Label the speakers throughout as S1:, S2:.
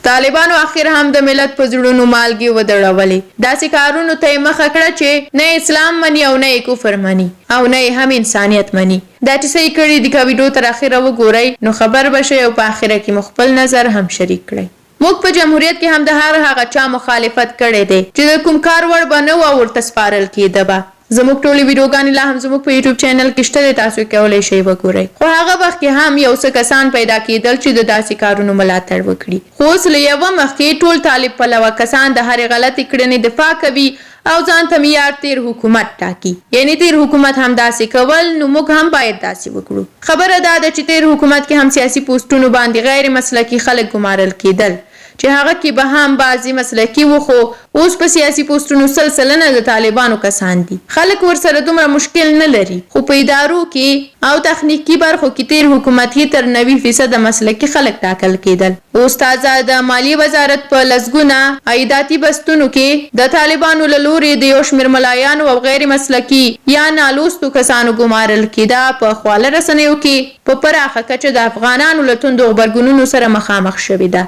S1: طالبانو اخر هم د ملت په زړونو مالګې ودړولې، داسې کارونو ته یې مخه کړه چې نه یې اسلام مني او نه یې کفر مني او نه یې هم انسانیت مني. دا چې څه یې کړي دي که ویډو تر اخره وګورئ نو خبر به شئ او په اخره کې مو خپل نظر هم شریک کړئ. موږ په جمهوریت کې هم د هر هغه چا مخالفت کړی دی چې د کوم کار وړ به نه و او ورته سپارل کیده به. زموږ ټولې ویډیوګانې لا هم زموږ په یوټیوب چینل کې شته دی تاسو یې کولی شئ وګورئ. خو هغه وخت کې هم یو څه کسان پیدا کیدل چې د داسې کارونو ملاتړ وکړي. خو اوس له یوه مخکې ټول طالب پلوه کسان د هرې غلطې کړنې دفاع کوي او ځان ته معیار تیر حکومت ټاکي. یعنې تیر حکومت هم داسې کول نو موږ هم باید داسې وکړو. خبره دا ده چې تیر حکومت کې هم سیاسي پوسټونو باندې غیر مسلکي خلک ګمارل کیدل. چې هغه کې به هم بعضې مسلکي وو خو اوس په سیاسي پوسټونو 100% د طالبانو کسان دي خلک ورسره دومره مشکل نه لري خو په ادارو کې او تخنیکي برخو کې تیر حکومت کې تر 90 فیصده مسلکي خلک ټاکل کیدل. اوس تازه د مالیې وزارت په لسګونه عایداتي بستونو کې د طالبانو له لورې د یو شمېر ملایانو او غیر مسلکي یا نالوستو کسانو ګمارل کیدا په خواله رسنیو کې په پراخه کچه د افغانانو له توندو غبرګونونو سره مخامخ شوې ده.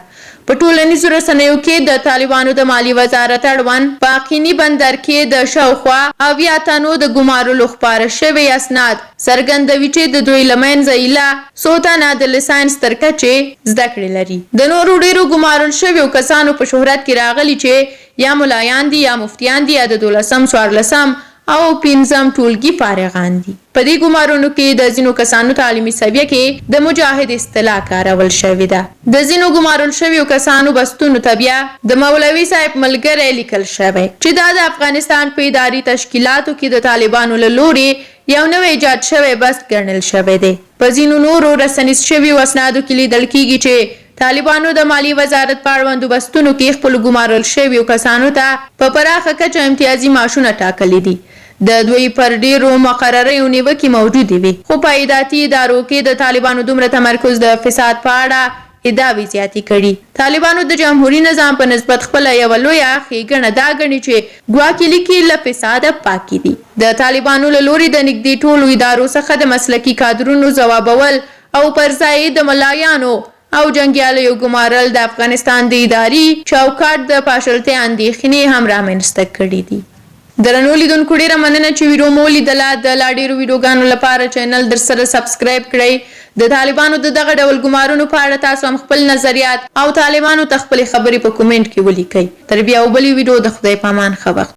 S1: په ټولنیزو رسنیو کې د طالبانو د مالي وزارت اړوند په اقیني بندر کې د شاوخوا 70 تنو د ګمارلو خپاره شوې اسناد څرګندوي چې د دوی له منځه ایله څو تنه د لیسانس تر کچې زده کړې لري. د نورو ډېرو ګمارل شویو کسانو په شهرت کې راغلي چې یا ملایان دي، یا مفتیان دي، یا د دولسم، څوارلسم او پنځم ټولګي فارغان دي. په دې ګمارونو کې د ځینو کسانو تعلیمي سویه کې د مجاهد اصطلاح کارول شوې ده. د ځینو ګمارل شویو کسانو بستونو ته بیا د مولوي صاحب ملګری لیکل شوی، چې دا د افغانستان په اداري تشکیلاتو کې د طالبانو له لورې یو نوی ایجاد شوی بست ګڼل شوی دی. په ځینو نورو رسنیز شویو اسنادو کې لیدل کېږي چې طالبانو د مالیې وزارت په اړوندو بستونو کې خپلو ګمارل شویو کسانو ته په پراخه کچه امتیازي معاشونه ټاکلي دي. د دوی پر ډېرو مقرریو نیوکې موجودې وې، خو په عایداتي ادارو کې د طالبانو دومره تمرکز د فساد په اړه ادعاوې زیاتې کړي. طالبانو د جمهوري نظام په نسبت خپله یوه لویه ښېګڼه دا ګڼي چې ګواکې لیکې له فساده پاکې دي. د طالبانو له لوري د نږدې ټولو ادارو څخه د مسلکي کادرونو ځوابول او پر ځای یې د ملایانو او جنګیالیو ګمارل د افغانستان د اداري چوکاټ د پاشلتیا اندېښنې هم رامنځته کړې دي. درنو لیدونکو ډیره مننه چې ویډیو مو ولیدله. د لا ډیرو ویډیوګانو لپاره چینل درسره سبسکرایب کړئ. د طالبانو د دغه ډول ګمارونو په اړه تاسو هم خپل نظریات او طالبانو ته خپلې خبرې په کومنټ کې ولیکئ. تر بیا او بلې ویډیو د خدای پامان ښه وخت.